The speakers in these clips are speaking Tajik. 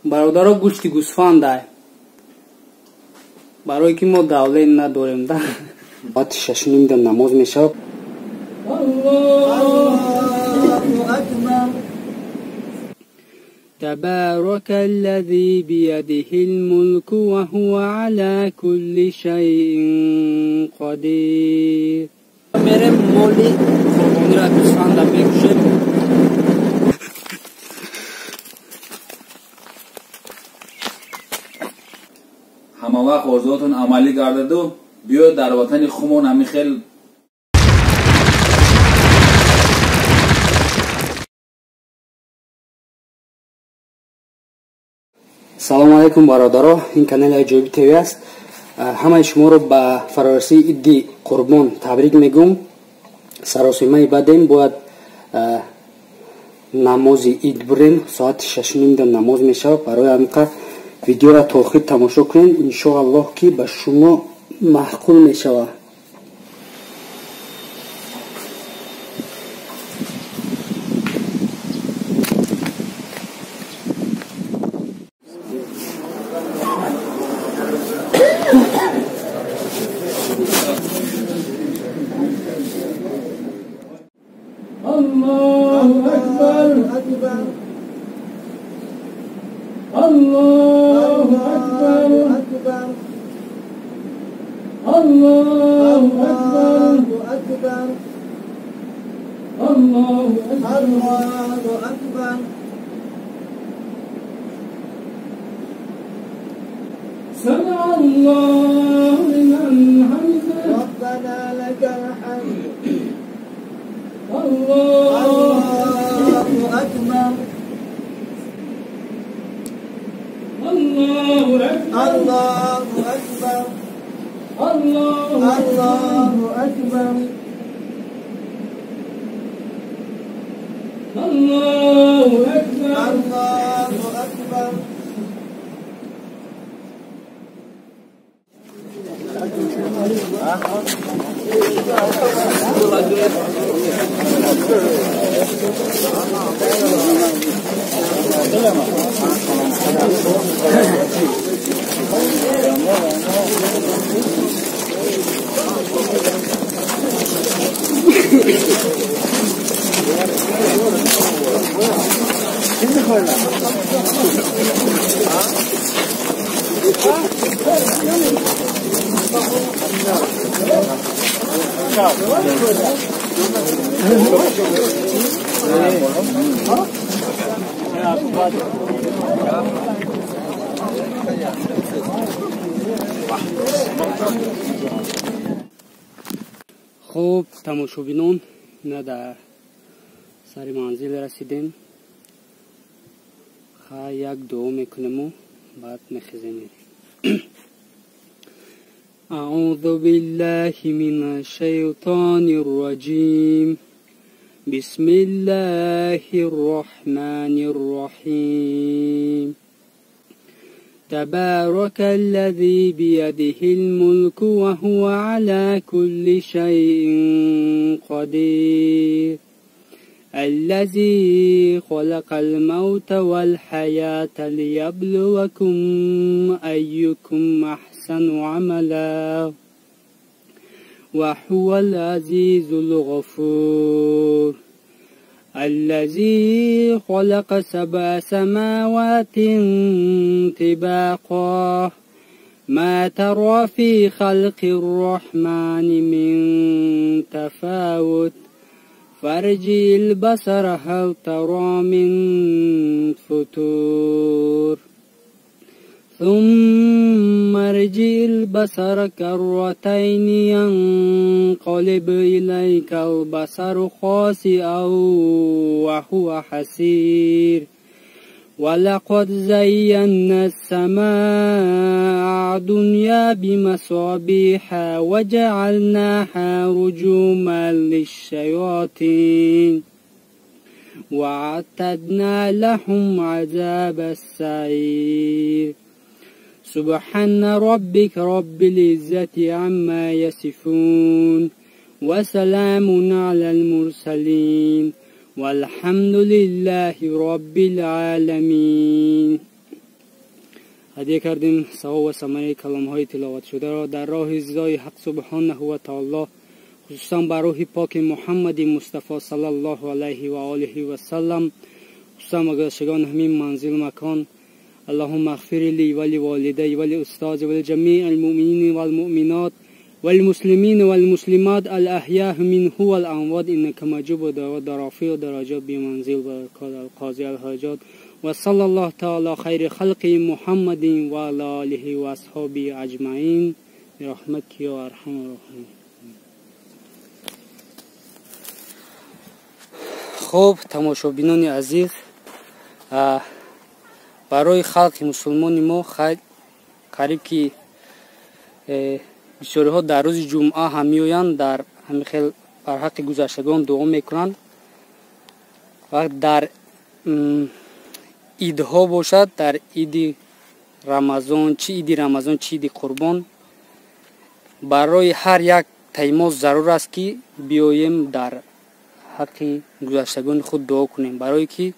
Бародаро, гӯшти гӯсфандай. Барое ки мо давлет надорем, да. Соати 6:30 да намоз мешавад. Аллоҳу акбар. تبارك الذي بيده الملك وهو على كل شيء قدير. мерем моли қурбониро гӯсфанда мекушем. Ҳама вақт орзуотон амалӣ гардаду биё дар ватани хумон ҳамин хел. Салому алайкум, бародаро, ин канали Аҷоиби ТВ аст. Ҳамаи шуморо ба фарорасии Идди Қурбон табрик мегӯм. Саросимаи бадем, бояд намози ид бурем. Соати 6:30 да намоз мешавад. Барои ҳамин видеоро то охир тамошо кунед, иншоаллоҳ ки ба шумо маъқул мешавад. Аллоҳу акбар. Аллоҳу акбар. Аллоҳу акбар. Аллоҳу акбар. سمع الله لمن حمده. ربنا لك الحمد. الله أكبر. الله أكبر. الله أكبر. الله أكبر. الله أكبر. الله أكبر. Хуб, тамошобинон, ина дар сари манзил расидем. Ха, як дуо мекунему, баъд мехезем. أعوذ بالله من الشيطان الرجيم. بسم الله الرحمن الرحيم. تبارك الذي بيده الملك وهو على كل شيء قدير. الذي خلق الموت والحياة ليبلوكم أيكم أحسن عملا وهو العزيز الغفور. الذي خلق 7 سماوات طباقا ما ترى في خلق الرحمن من تفاوت فارجع البصر هل ترى من فتور. ثم ارجع البصر كرتين ينقلب إليك البصر خاسئا وهو حسير. ولقد زينا السماء الدنيا بمصابيح وجعلناها رجوما للشياطين وأعتدنا لهم عذاب السعير. سبحان ربك رب العزة عما يصفون وسلام على المرسلين والحمد لله رب العالمين. ҳадия кардем. Савоб ва самараи каломҳои тиловатшударо дар роҳи ризои ҳақ субҳонаҳу ва таоло, хусусан ба рӯҳи поки Муҳаммади Мустафо саллаллоҳу алайҳи ва олиҳи васаллам, хусусан ба гузаштагони ҳамин манзилу макон. اللهم اغفر لي ولوالدي ولأستاذي ولجميع المؤمنين والمؤمنات والمسلمين والمسلمات الأحياء منه والأموات إنك مجيب الدعوات رافع درجات بمنزل بركات القاضي الحاجات. وصلى الله تعالى خير خلق محمد وعلى آله وأصحابه أجمعين برحمتك يا أرحم الراحمين. خب тамошобинони азиз, барои халқи мусулмони мо қариб ки бисёриҳо дар рӯзи ҷумъа ҳам меоянд, дар ҳамин хел бар ҳаққи гузаштагон дуо мекунанд ва дар идҳо бошад, дар иди Рамазон, чи иди Рамазон, чи иди Қурбон, барои ҳар як таи мо зарур аст ки биёем дар ҳаққи гузаштагони худ дуо кунем, барое ки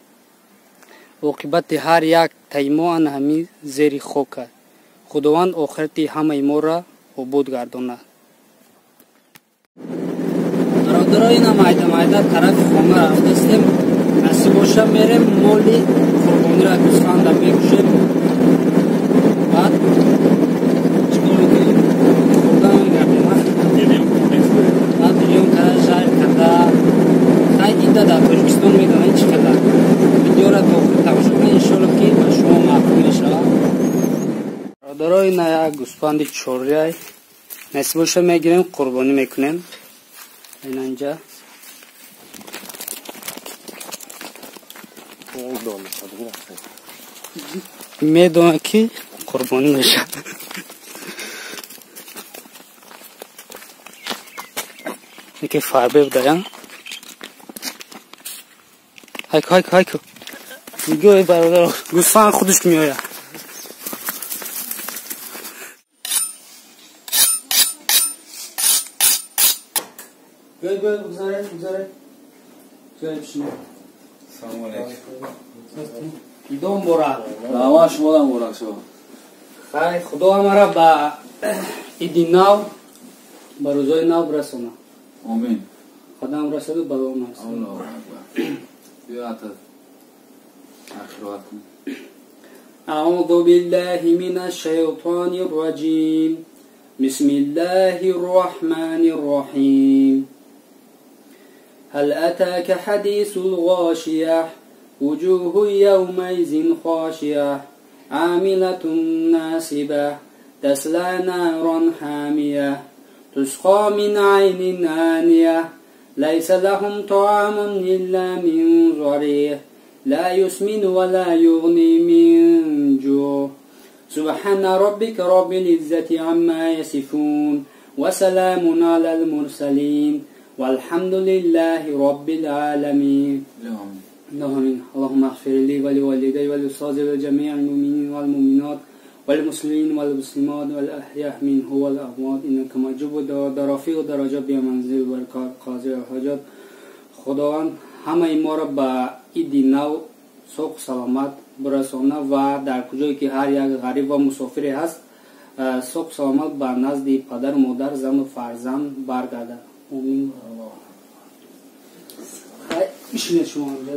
оқибати ҳар як таи мо ана ҳамин зери хок аст. Худованд охирати ҳамаи моро обод гардонад. Бародаро, ина майда майда тарафи хона рафтастем. Насиб боша мерем моли қурбониро гӯсфанда мекушем. Баъд чикор мекунем? Хурда мегардем. Баъд бирён карда, жар карда. Хай ида дар Тоҷикистон медонед чӣ хела. Видеоро то охир тамошо кунед, иншоалло ки ба шумо маъқул мешавад. Бародаро, ина як гӯсфанди чоряй насиб боша мегирем, қурбонӣ мекунем. Ина инҷа медонад ки қурбонӣ мешавад. Яке фарбе будаям. Хайку, хайку, хайку. Нигоҳ, бародаро, гӯсфанд худаш меояд. Гӯй, гӯй, гузаред, гузаред. Гузаред, бишинед. Салому алейкум. Идон муборак. Раҳмат, шумодам муборак шуд. Хай, Худо ҳамаро ба иди нав, ба рӯзҳои нав расонад. Омин. Худам расаду бало нарасад. Аллоҳу акбар. Биё ата қироат кун. أعوذ بالله من الشيطان الرجيم. بسم الله الرحمن الرحيم. هل أتاك حديث الغاشية؟ وجوه يومئذ خاشعة عاملة ناصبة تسلى نارا حامية تسقى من عين آنية ليس لهم طعام إلا من ضريع لا يسمن ولا يغني من جوع. سبحان ربك رب العزة عما يصفون وسلام على المرسلين والحمد لله رب العالمين. اللهم اغفر لي ولوالدي ولأستاذي ولجميع المؤمنين والمؤمنات والمسلمين والمسلمات والأحياء منه والأموات إنك مجيب الدعوات رفيع الدرجات بمنزل بركات قاضي الحاجات. خداوند ҳамаи моро ба иди нав соқ саломат бирасона ва дар куҷое ки ҳар як ғариб ва мусофире ҳаст, соқ саломат ба назди падару модар, зану фарзанд баргардад. Омин. Бишинед шумо инҷа.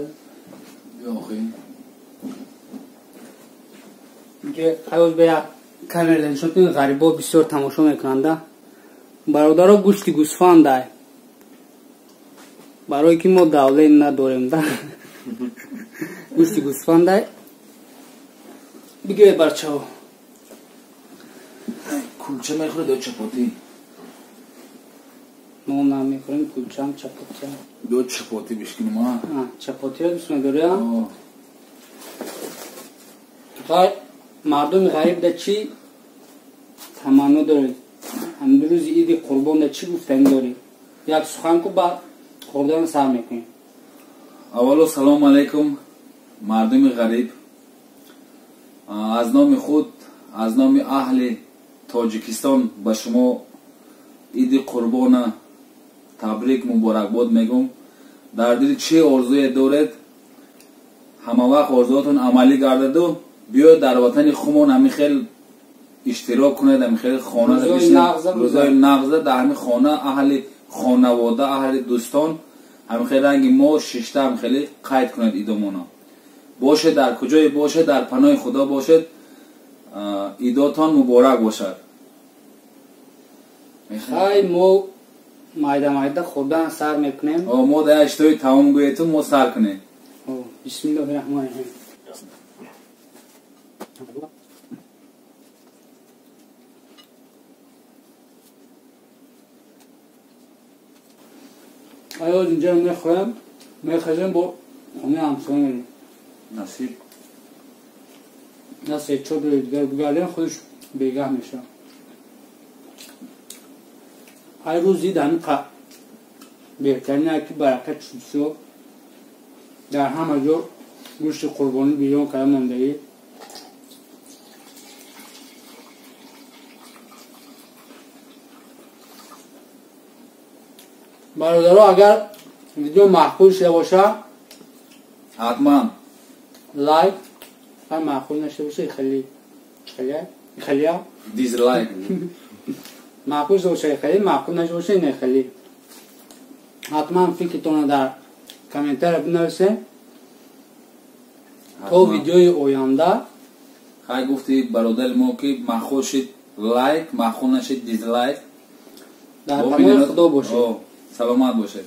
Ки ба як камера нишон кунед, ғарибо бисёр тамошо мекунанда. Бародаро, гӯшти гӯсфандай. Барое ки мо давлет надорем, да. Гӯшти гӯсфандай. Бигиред, барчаҳо. Кулча мехӯред ё чапотӣ? Мо намехӯрем кулчам, чапотиам. Ё чапотӣ бишкинем, а? Чапотиро дӯст медорӣ, а? Хай, мардуми ғариб да чӣ таманно доред? Ҳамин рӯзи иди Қурбон да чӣ гуфтанӣ доред? Як сухан ку, ба хӯрдан сар мекунем. Аввало салому алайкум, мардуми ғариб. Аз номи худ, аз номи аҳли Тоҷикистон ба шумо иди Қурбона табрик, муборакбод мегӯм. Дар дил чӣ орзуе доред, ҳама вақт орзуотон амалӣ гардаду Биёед дар ватани хумон ҳамин хел иштирок кунед, ҳамин хел хона рӯзои нағза дар ҳамин хона аҳли хонавода, аҳли дӯстон ҳамин хел ранги мо шишта ҳамин хеле қайд кунед идомона. Бошед дар куҷое бошед, дар паноҳи Худо бошед. Идотон муборак бошад. Хай мо майда майда хӯрдан сар мекунем. Мо дар иштои тамом гӯету мо сар кунем. Бисмиллоҳи раҳмони раҳим. Аёз инҷа мехӯрем, мехезем бо хонаи ҳамсоя мерем. Насиб. На се-чор рӯзи дигар бигардем, худаш бегаҳ мешавад. Ҳар рӯз ид ҳамин беҳтарин ки баракат шудсо дар ҳама ҷо гӯшти қурбонӣ бирён карда мондагӣ. Бародаро, агар видео маъқул шуда бошад, ҳатман лайк, агар маъқул нашуда бошад, хеле хеле хеле дизлайк. Маъқул шуда бошад, хеле маъқул нашуда бошад, не хеле. Ҳатман фикртонро дар комментария бинависед. То видеои оянда. Хай гуфти бародари мо ки маъқул шид лайк, маъқул нашид дизлайк. Дар паноҳи Худо бошед. Саломат бошед.